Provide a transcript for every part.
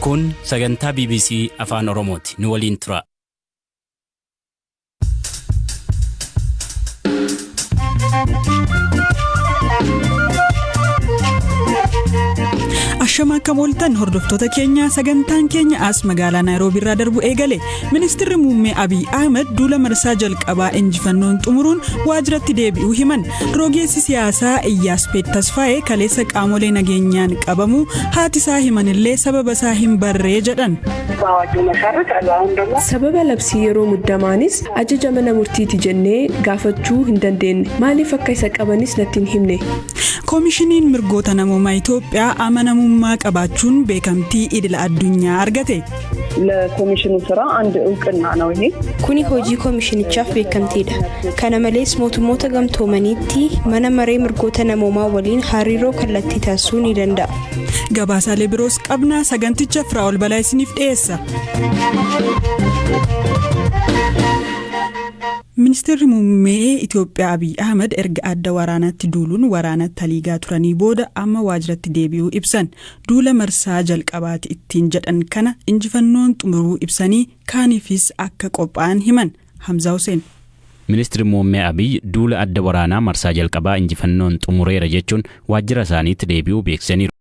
Kun sagantaa BBC Afaan Oromooti. Nu waliin tura. Ashama akkam ooltan hordoftoota keenya, sagantaan keenya as magaalaa Naayiroobii irraa darbu eegale. Ministeerri muummee Abiy Ahmed duula marsaa jalqabaa injifannoon xumuruun waajjiratti deebi'uu himan. Rogeessi siyaasaa Iyyaaspeed Tasfaayee kaleessa qaamolee nageenyaan qabamu haati isaa himanillee sababa isaa hin barree jedhan. በአዋጁ መሰረት አሉ። አሁን ደግሞ Sababa labsii yeroo muddamaanis ajaja mana murtiiti jennee gaafachuu hin dandeenye. Maaliif akka isa qabanis natti hin himne. Koomishiniin mirgoota namoomaa Itoophiyaa amanamummaa qabaachuun beekamtii idila addunyaa argate. ለኮሚሽኑ ስራ አንድ እውቅና ነው ይሄ። Kuni hojii koomishinichaaf beekamtiidha. Kana malees mootummoota gamtoomaniitti mana maree mirgoota namoomaa waliin hariiroo kallattii taasisuu ni danda'a. Gabaasaalee biroos qabna, saganticha Firaa'ol Balaa isiniif dhiyeessa. Ministeerri muummee Itoophiyaa Abiy Ahmed erga adda waraanaatti duuluun waraana taliigaa turanii booda amma waajjiratti deebi'uu ibsan. Duula marsaa jalqabaati ittiin jedhan kana injifannoon xumuruu ibsanii kaaniifis akka qophaa'an himan. Hamzaa Hussein. Ministeerri muummee Abiy duula adda waraanaa marsaa jalqabaa injifannoon xumureera jechuun waajjira isaaniitti deebi'uu beeksisaniiru.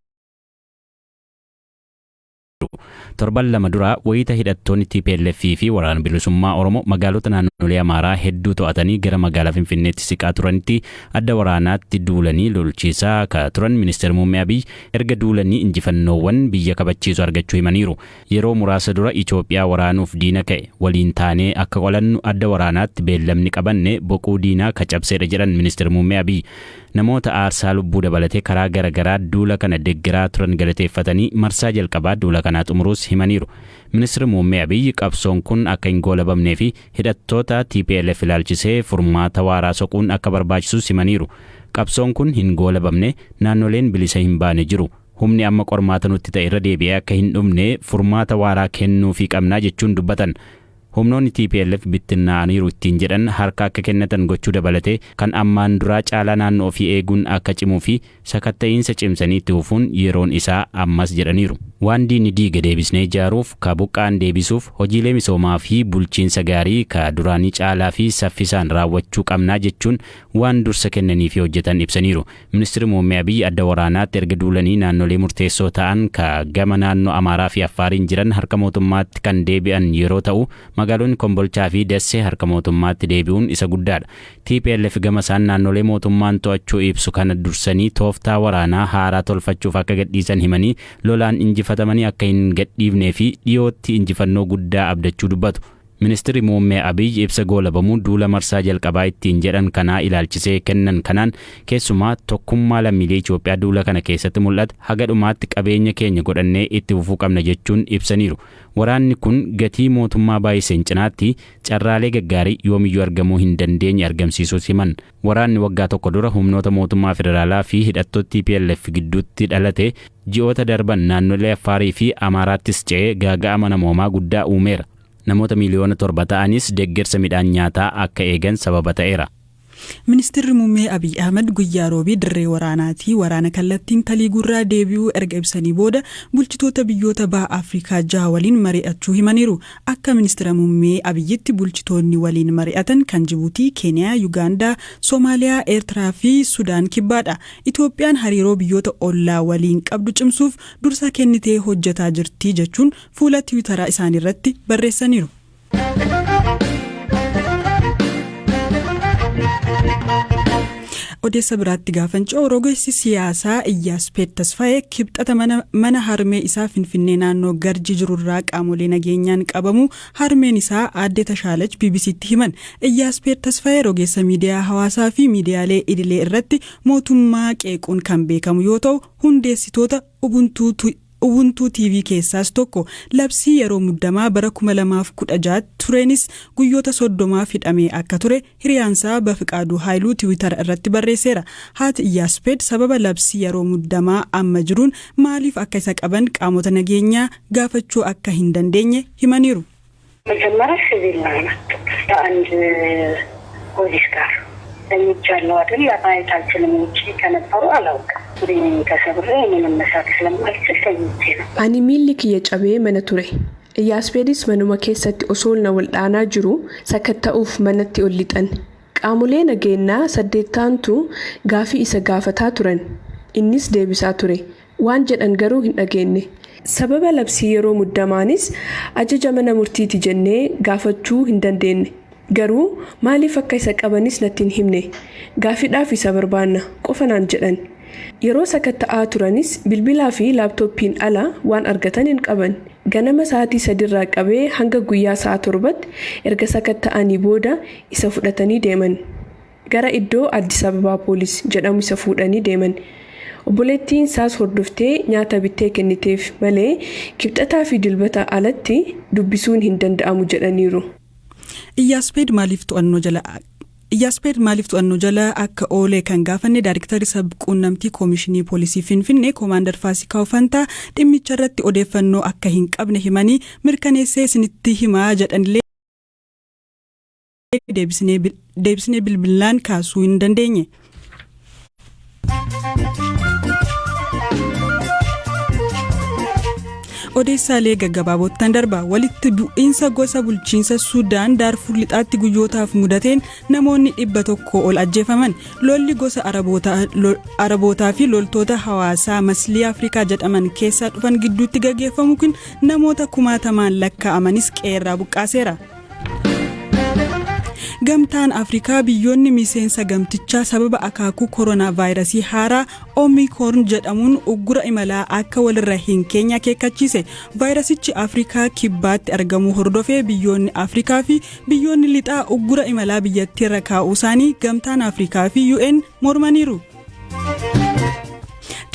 Torban 2 dura wayita hidhattoonni TPLF fi waraana bilisummaa Oromoo magaalota naannolee Amaaraa hedduu to'atanii gara magaalaa Finfinneetti siqaa turanitti adda waraanaatti duulanii lolchiisaa ka turan ministeerri muummee Abiy erga duulanii injifannoowwan biyya kabachiisu argachuu himaniiru. Yeroo muraasa dura Itoophiyaa waraanuuf diina ka'e waliin taanee akka qolannu adda waraanaatti beellamni qabanne boquu diinaa ka cabseedha jedhan ministeerri muummee Abiy. Namoota aarsaa lubbuu dabalatee karaa garaagaraa duula kana deeggaraa turan galateeffatanii marsaa jalqabaa duula kanaa xumuruus himaniiru. Ministeerri muummee Abiy qabsoon kun akka hin goolabamnee fi hidhattoota TPLF ilaalchisee furmaata waaraa soquun akka barbaachisus himaniiru. Qabsoon kun hin goolabamne, naannoleen bilisa hin baane jiru. Humni amma qormaata nutti ta'e irra deebi'ee akka hin dhumne furmaata waaraa kennuufii qabnaa jechuun dubbatan. Humnoonni TPLF bittinnaa'aniiru ittiin jedhan harka akka kennatan gochuu dabalatee kan ammaan duraa caalaa naannoo ofii eeguun akka cimuu fi sakatta'iinsa cimsanii itti fufuun yeroon isaa ammas jedhaniiru. Waan diinni diige deebisnee ijaaruuf, ka buqqaan deebisuuf, hojiilee misoomaa fi bulchiinsa gaarii ka duraanii caalaa fi saffisaan raawwachuu qabnaa jechuun waan dursa kennanii fi hojjetan ibsaniiru. Ministeerri muummee Abiy adda waraanaatti erga duulanii naannolee murteessoo ta'an ka gama naannoo Amaaraa fi Affaariin jiran harka mootummaatti kan deebi'an yeroo ta'u, magaalonni Kombolchaa fi Dassee harka mootummaatti deebi'uun isa guddaadha. TPLF gama isaan naannolee mootummaan to'achuu ibsu kana dursanii tooftaa waraanaa haaraa tolfachuuf akka gadhiisan himanii lolaan injifatamanii akka hin gadhiifnee fi dhiyootti injifannoo guddaa abdachuu dubbatu. Ministeerri muummee Abiy ibsa goolabamuu duula marsaa jalqabaa ittiin jedhan kanaa ilaalchisee kennan kanaan keessumaa tokkummaa lammiilee Itoophiyaa duula kana keessatti mul'ate haga dhumaatti qabeenya keenya godhannee itti fufuu qabna jechuun ibsaniiru. Waraanni kun gatii mootummaa baay'iseen cinaatti carraalee gaggaarii yoomiyyuu argamuu hin dandeenye argamsiisuus himan. Waraanni waggaa tokko dura humnoota mootummaa federaalaa fi hidhattoota TPLF gidduutti dhalate ji'oota darban naannolee Affaarii fi Amaaraattis ce'ee gaaga'ama namoomaa guddaa uumeera. Namoota 7 miiliyoona ta'anis deeggarsa midhaan nyaataa akka eegan sababa ta'eera. Ministeerri muummee Abiy Ahmed guyyaa roobii dirree waraanaatii waraana kallattiin taliigurraa deebi'uu erga ibsanii booda bulchitoota biyyoota baha Afrikaa jaha waliin mari'achuu himaniiru. Akka ministeera muummee Abiyyitti bulchitoonni waliin mari'atan kan Jibuutii, Keeniyaa, Yugaandaa, Soomaaliyaa, Eertiraa fi Sudaan kibbaadha. Itoophiyaan hariiroo biyyoota ollaa waliin qabdu cimsuuf dursa kennitee hojjetaa jirti jechuun fuula Tiwiitaraa isaanii irratti barreessaniiru. Odeessa biraatti gaafan ce'u, rogeessi siyaasaa Iyyaaspeed Tasfaayee kibxata mana harmee isaa Finfinnee naannoo Garji jirurraa qaamolee nageenyaan qabamu harmeen isaa aadde Tashaalach BBCtti himan. Iyyaaspeed Tasfaayee rogeessa miidiyaa hawaasaa fi miidiyaalee idilee irratti mootummaa qeequun kan beekamu yoo ta'u, hundeessitoota Ubuntuu TV keessaas tokko. Labsii yeroo muddamaa bara 2016 tureenis guyyoota 30f hidhamee akka ture hiriyaansaa Bafiqaaduu Haayiluu Tiwiitara irratti barreesseera. Haati Iyyaaspeed sababa labsii yeroo muddamaa amma jiruun maaliif akka isa qaban qaamota nageenyaa gaafachuu akka hin dandeenye himaniiru. መጀመሪያ ሲቪል ነው የመጡት ከአንድ ፖሊስ ጋር። ተኝቻለሁ አይደል? ማየት አልችልም። ውጭ ከነበሩ አላውቅም። እግሬን ተሰብሬ ምንም መስራት ስለማልችል ተኝቼ ነው። Ani miilli kiyya cabee mana ture. Iyyaaspeedis manuma keessatti osoo na waldhaanaa jiru sakatta'uuf manatti ol lixan. Qaamolee nageenyaa saddeettaantu gaafii isa gaafataa turan. Innis deebisaa ture. Waan jedhan garuu hin dhageenye. Sababa labsii yeroo muddamaanis ajaja mana murtiiti jennee gaafachuu hin dandeenye. Garuu maaliif akka isa qabanis natti hin himne. Gaafiidhaaf isa barbaanna qofa naan jedhan. Yeroo sakatta'aa turanis bilbilaa fi laaptooppiin ala waan argatan hin qaban. Ganama sa'aatii 3rraa qabee hanga guyyaa sa'a 7tti erga sakatta'anii booda isa fudhatanii deeman. Gara iddoo Addis Ababaa Poolis jedhamu isa fuudhanii deeman. Obboleettiin isaas hordoftee nyaata bittee kenniteef malee Kibxataa fi Dilbata alatti dubbisuun hin danda'amu jedhaniiru. Iyyaaspeed maaliif to'annoo jala akka oolee kan gaafanne Daayiriktarri Sabquunnamtii Koomishinii Poolisii Finfinnee, Koomaandar Faasikaw Fantaa, dhimmicha irratti odeeffannoo akka hin qabne himanii, mirkaneessee isinitti himaa jedhanillee deebisnee bilbilaan kaasuu hin dandeenye. Odeessaalee gaggabaabottan darba. Walitti bu'iinsa gosa bulchiinsa Sudaan Daarfur Lixaatti guyyootaaf mudateen namoonni 100 ol ajjeefaman. Lolli gosa Arabootaa fi loltoota hawaasaa Maslii Afrikaa jedhaman keessaa dhufan gidduutti gaggeeffamu kun namoota kumaatamaan lakkaa'amanis qeerraa buqqaaseera. Gamtaan Afrikaa biyyoonni miseensa gamtichaa sababa akaakuu koronaa vaayirasii haaraa Omikroon jedhamuun uggura imalaa akka walirra hin keenya akeekkachiise. Vaayirasichi Afrikaa Kibbaatti argamuu hordofee biyyoonni Afrikaa fi biyyoonni lixaa uggura imalaa biyyattiirra kaa'uu isaanii Gamtaan Afrikaa fi UN mormaniiru.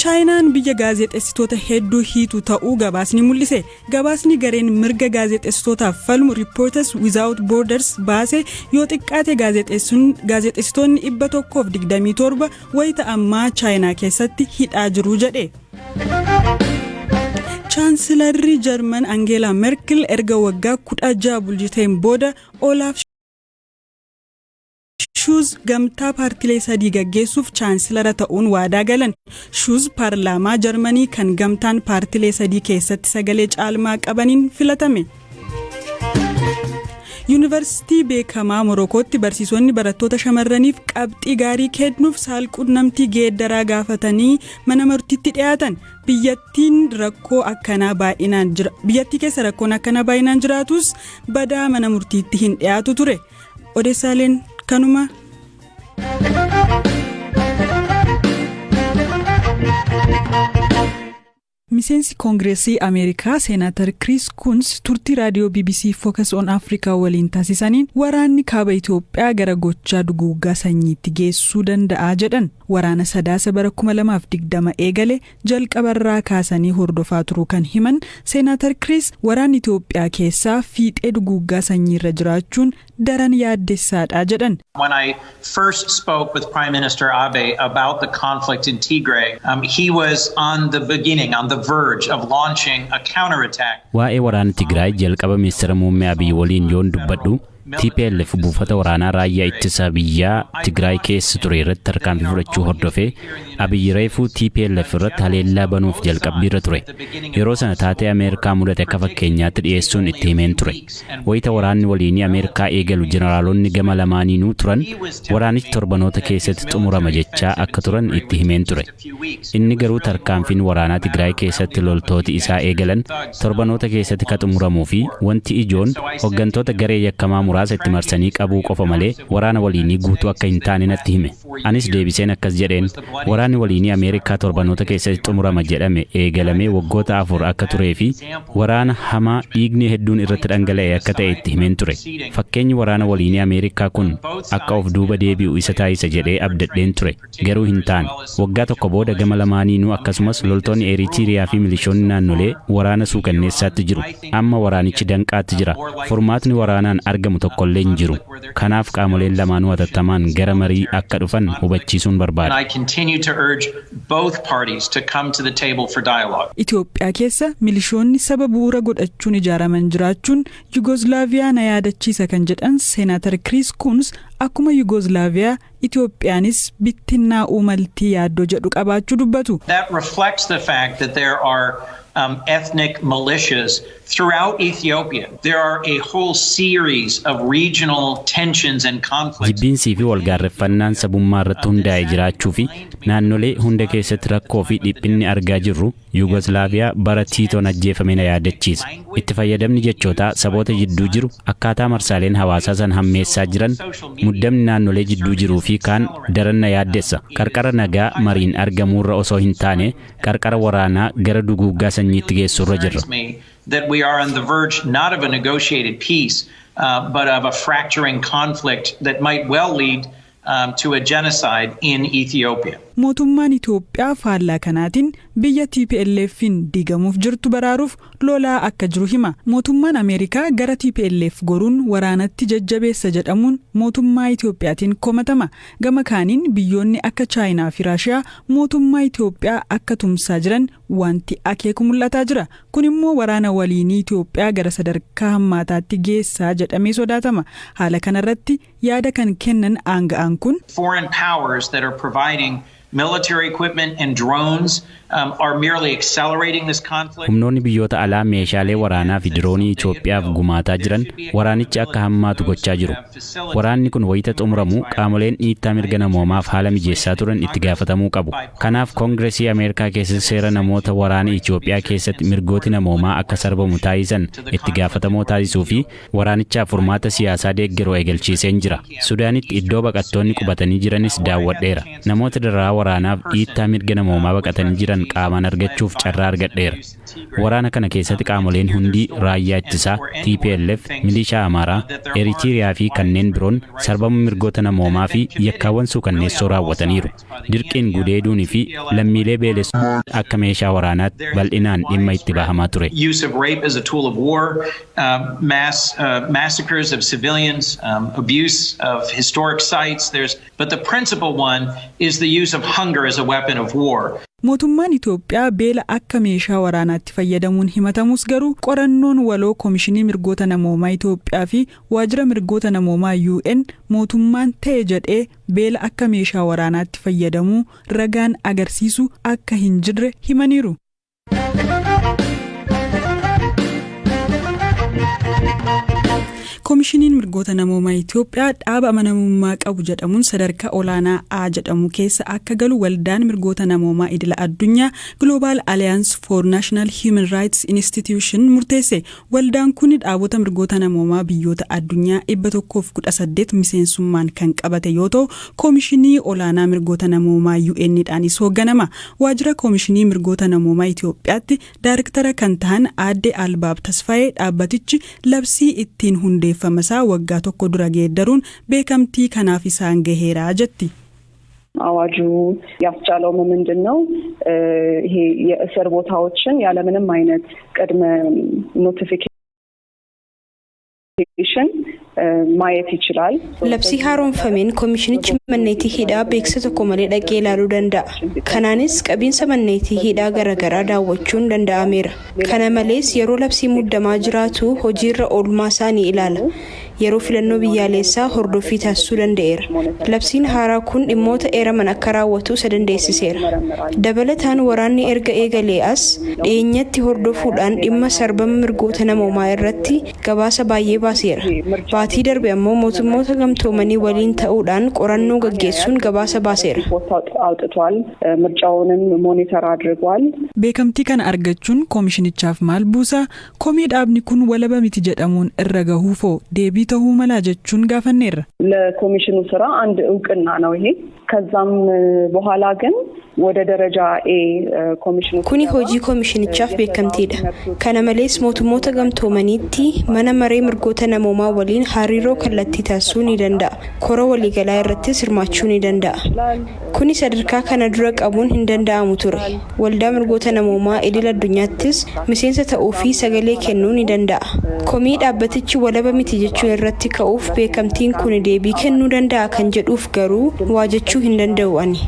Chaayinaan biyya gaazexeessitoota hedduu hiitu ta'uu gabaasni mul'ise. Gabaasni gareen mirga gaazexeessitootaaf falmu Reporters Without Borders baase, yoo xiqqaate gaazexeessitoonni 127 wayita ammaa Chaayinaa keessatti hidhaa jiru jedhe. Chaansilarri Jarman Angeelaa Merkel erga waggaa 16 bulchiteen booda Olaaf Shuuz gamtaa paartilee sadii gaggeessuuf chaansilara ta'uun waadaa galan. Shuuz paarlaamaa Jarmanii kan gamtaan paartilee sadii keessatti sagalee caalmaa qabaniin filatame. Yuunivarsiitii beekamaa Morokootti barsiisonni barattoota shamarraniif qabxii gaarii kennuuf saalqunnamtii geeddaraa gaafatanii mana murtiitti dhiyaatan. Biyyattiin rakkoo akkanaa baay'inaan jira. Biyyattii keessa rakkoon akkanaa baay'inaan jiraatus badaa mana murtiitti hin dhiyaatu ture. Odeessaaleen kanuma. Miseensi Koongireesii Ameerikaa, Seenaatar Kiriis Kuns, turtii raadiyoo BBC Focus on Africa waliin taasisaniin waraanni kaaba Itoophiyaa gara gochaa duguuggaa sanyiitti geessuu danda'a jedhan. Waraana Sadaasa bara 2020 eegale jalqabarraa kaasanii hordofaa turuu kan himan Seenaatar Kiriis, waraanni Itoophiyaa keessaa fiixee duguuggaa sanyiirra jiraachuun daran yaaddessaadha jedhan. When I first spoke with Prime Minister Abiy about the conflict in Tigray, he was on the beginning, on the verge of launching a counterattack. Waa'ee waraana Tigraay jalqaba ministeera muummee Abiy waliin yoon dubbadhu, TPLF buufata waraanaa raayyaa ittisa biyyaa Tigraay keessa ture irratti tarkaanfii fudhachuu hordofee, Abiy reefuu TPLF irratti haleellaa banuuf jalqabbiirra ture. Yeroo sana taatee Ameerikaa mudate akka fakkeenyaatti dhiyeessuun itti himeen ture. Wayita waraanni waliinii Ameerikaa eegalu jeneraalonni gama lamaaniinuu turan waraanichi torbanoota keessatti xumurama jechaa akka turan itti himeen ture. Inni garuu tarkaanfiin waraanaa Tigraay keessatti loltooti isaa eegalan torbanoota keessatti ka xumuramuu fi wanti ijoon hooggantoota garee yakkamaa muraasa itti marsanii qabuu qofa malee waraana waliinii guutuu akka hin taane natti hime. Anis deebiseen akkas jedheen: waraanni waliinii Ameerikaa torbanoota keessatti xumurama jedhame eegalamee waggoota 4 akka turee fi waraana hamaa dhiigni hedduun irratti dhangala'e akka ta'e itti himeen ture. Fakkeenyi waraana waliinii Ameerikaa kun akka of duuba deebi'u isa taasisa jedhee abdadheen ture. Garuu hin taane. Waggaa tokko booda gama lamaaniinuu, akkasumas loltoonni Eritiriyaa fi milishoonni naannolee waraana suukanneessaatti jiru. Amma waraanichi danqaatti jira. Furmaatni waraanaan argamu tokkollee hin jiru. Kanaaf qaamoleen lamaanuu hatattamaan gara marii akka dhufan hubachiisuun barbaada. And I continue to urge both parties to come to the table for dialogue. Itoophiyaa keessa milishoonni saba bu'uura godhachuun ijaaraman jiraachuun Yugoslaaviyaa na yaadachiisa kan jedhan Seenaatar Kiriis Kuns Akkuma Yugoozilaaviyaa Itoophiyaanis bittinnaa'uu maltii yaaddoo jedhu qabaachuu dubbatu. That reflects the fact that there are ethnic militias throughout Ethiopia. There are a whole series of regional tensions and conflicts. Jibbiinsii fi walgaarreffannaan sabummaa irratti hundaa'e jiraachuu fi naannolee hunda keessatti rakkoo fi dhiphinni argaa jirru Yugoslaaviyaa bara Tiitoon ajjeefame na yaadachiisa. Itti fayyadamni jechootaa saboota jidduu jiru, akkaataa marsaaleen hawaasaa san hammeessaa jiran, muddamni naannolee jidduu jiruu fi kaan daran na yaaddessa. Qarqara nagaa mariin argamuurra osoo hin taane, qarqara waraanaa gara duguuggaa sanyiitti geessurra jirra. That we are on the verge not of a negotiated peace, but of a fracturing conflict that might well lead to a genocide in Ethiopia. Mootummaan Itoophiyaa faallaa kanaatiin biyya TPLF'n diigamuuf jirtu baraaruuf lolaa akka jiru hima. Mootummaan Ameerikaa gara TPLF goruun waraanatti jajjabeessa jedhamuun mootummaa Itoophiyaatiin komatama. Gama kaaniin biyyoonni akka Chaayinaa fi Raashiyaa mootummaa Itoophiyaa akka tumsaa jiran wanti akeeku mul'ataa jira. Kun immoo waraana waliinii Itoophiyaa gara sadarkaa hammaataatti geessaa jedhamee sodaatama. Haala kanarratti yaada kan kennan aanga'aan kun. Foreign powers that are providing military equipment and drones are merely accelerating this conflict. Humnoonni biyyoota alaa meeshaalee waraanaa fi diroonii Itoophiyaaf gumaataa jiran waraanichi akka hammaatu gochaa jiru. Waraanni kun wayita xumuramu qaamoleen dhiittaa mirga namoomaaf haala mijeessaa turan itti gaafatamuu qabu. Kanaaf Koongiresii Ameerikaa keessatti seera namoota waraana Itoophiyaa keessatti mirgooti namoomaa akka sarbamu taasisan itti gaafatamoo taasisuu fi waraanichaaf furmaata siyaasaa deeggaru eegalchiiseen jira. Sudaanitti iddoo baqattoonni qubatanii jiranis daawwadheera. Namoota dararaa waraanaaf dhiittaa mirga namoomaa baqatanii jiran qaamaan argachuuf carraa argadheera. Waraana kana keessatti qaamoleen hundi, raayyaa ittisaa, TPLF, milishaa Amaaraa, Eritiriyaa fi kanneen biroon sarbama mirgoota namoomaa fi yakkaawwan suukanneessoo raawwataniiru. Dirqiin gudeeduunii fi lammiilee beelessuu akka meeshaa waraanaatti bal'inaan dhimma itti bahamaa ture. Use of rape as a tool of war, mass massacres of civilians, abuse of historic sites. But the principal one is the use of hunger as a weapon of war. Mootummaan Itoophiyaa beela akka meeshaa waraanaatti fayyadamuun himatamus, garuu qorannoon waloo Koomishinii Mirgoota Namoomaa Itoophiyaa fi Waajjira Mirgoota Namoomaa UN mootummaan ta'e jedhee beela akka meeshaa waraanaatti fayyadamuu ragaan agarsiisu akka hin jirre himaniiru. Koomishiniin Mirgoota Namoomaa Itoophiyaa dhaaba amanamummaa qabu jedhamuun sadarkaa olaanaa A jedhamu keessa akka galu Waldaan Mirgoota Namoomaa Idila Addunyaa, Global Alliance for National Human Rights Institution, murteesse. Waldaan kun dhaabota mirgoota namoomaa biyyoota addunyaa 118 miseensummaan kan qabate yoo ta'u, Koomishinii Olaanaa Mirgoota Namoomaa UN'dhaanis hoogganama. Waajjira Koomishinii Mirgoota Namoomaa Itoophiyaatti daariktara kan ta'an Aadde Albaab Tasfaayee dhaabbatichi labsii ittiin hundeeffama isaa waggaa tokko dura geeddaruun beekamtii kanaaf isaan gaheera jetti. አዋጁ ያስቻለው ምንድን ነው? ይሄ የእስር ቦታዎችን ያለምንም አይነት ቅድመ ኖቲፊኬሽን ማየት ይችላል። Labsii haaromfameen koomishinichi manneetii hidhaa beeksisa tokko malee dhaqee ilaaluu danda'a. Kanaanis qabiinsa manneetii hidhaa garaagaraa daawwachuun danda'ameera. Kana malees yeroo labsii muddamaa jiraatu hojiirra oolmaa isaa ni ilaala. Yeroo filannoo biyyaalessaa hordoffii taasisuu danda'eera. Labsiin haaraa kun dhimmoota eeraman akka raawwatu isa dandeessiseera. Dabalataan waraanni erga eegalee as dhiyeenyatti hordofuudhaan dhimma sarbama mirgoota namoomaa irratti gabaasa baay'ee baaseera. Baatii darbe ammoo Mootummoota Gamtoomanii waliin ta'uudhaan qorannoo gaggeessuun gabaasa baaseera. አውጥቷል። ምርጫውንም ሞኒተር አድርጓል። Beekamtii kana argachuun koomishinichaaf maal buusa? Komii dhaabni kun walaba miti jedhamuun irra gahuufoo deebii ta'uu malaa jechuun gaafanneerra. ለኮሚሽኑ ስራ አንድ እውቅና ነው ይሄ። ከዛም በኋላ ግን ወደ ደረጃ ኤ ኮሚሽኑ Kuni hojii koomishinichaaf beekamtiidha. Kana malees Mootummoota Gamtoomaniitti mana maree mirgoota namoomaa waliin hariiroo kallattii taasisuu ni danda'a. Kora waliigalaa irrattis hirmaachuu ni danda'a. Kuni sadarkaa kana dura qabuun hin danda'amu ture. Waldaa Mirgoota Namoomaa Idil Addunyaattis miseensa ta'uu fi sagalee kennuu ni danda'a. Komii dhaabbatichi walaba miti jechuun irratti ka'uuf beekamtiin kun deebii kennuu danda'a kan jedhuuf garuu waa jechuu hin danda'u ani.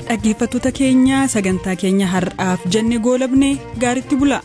Dhaggeeffattoota keenya, sagantaa keenya har'aaf jenne goolabne. Gaaritti bula.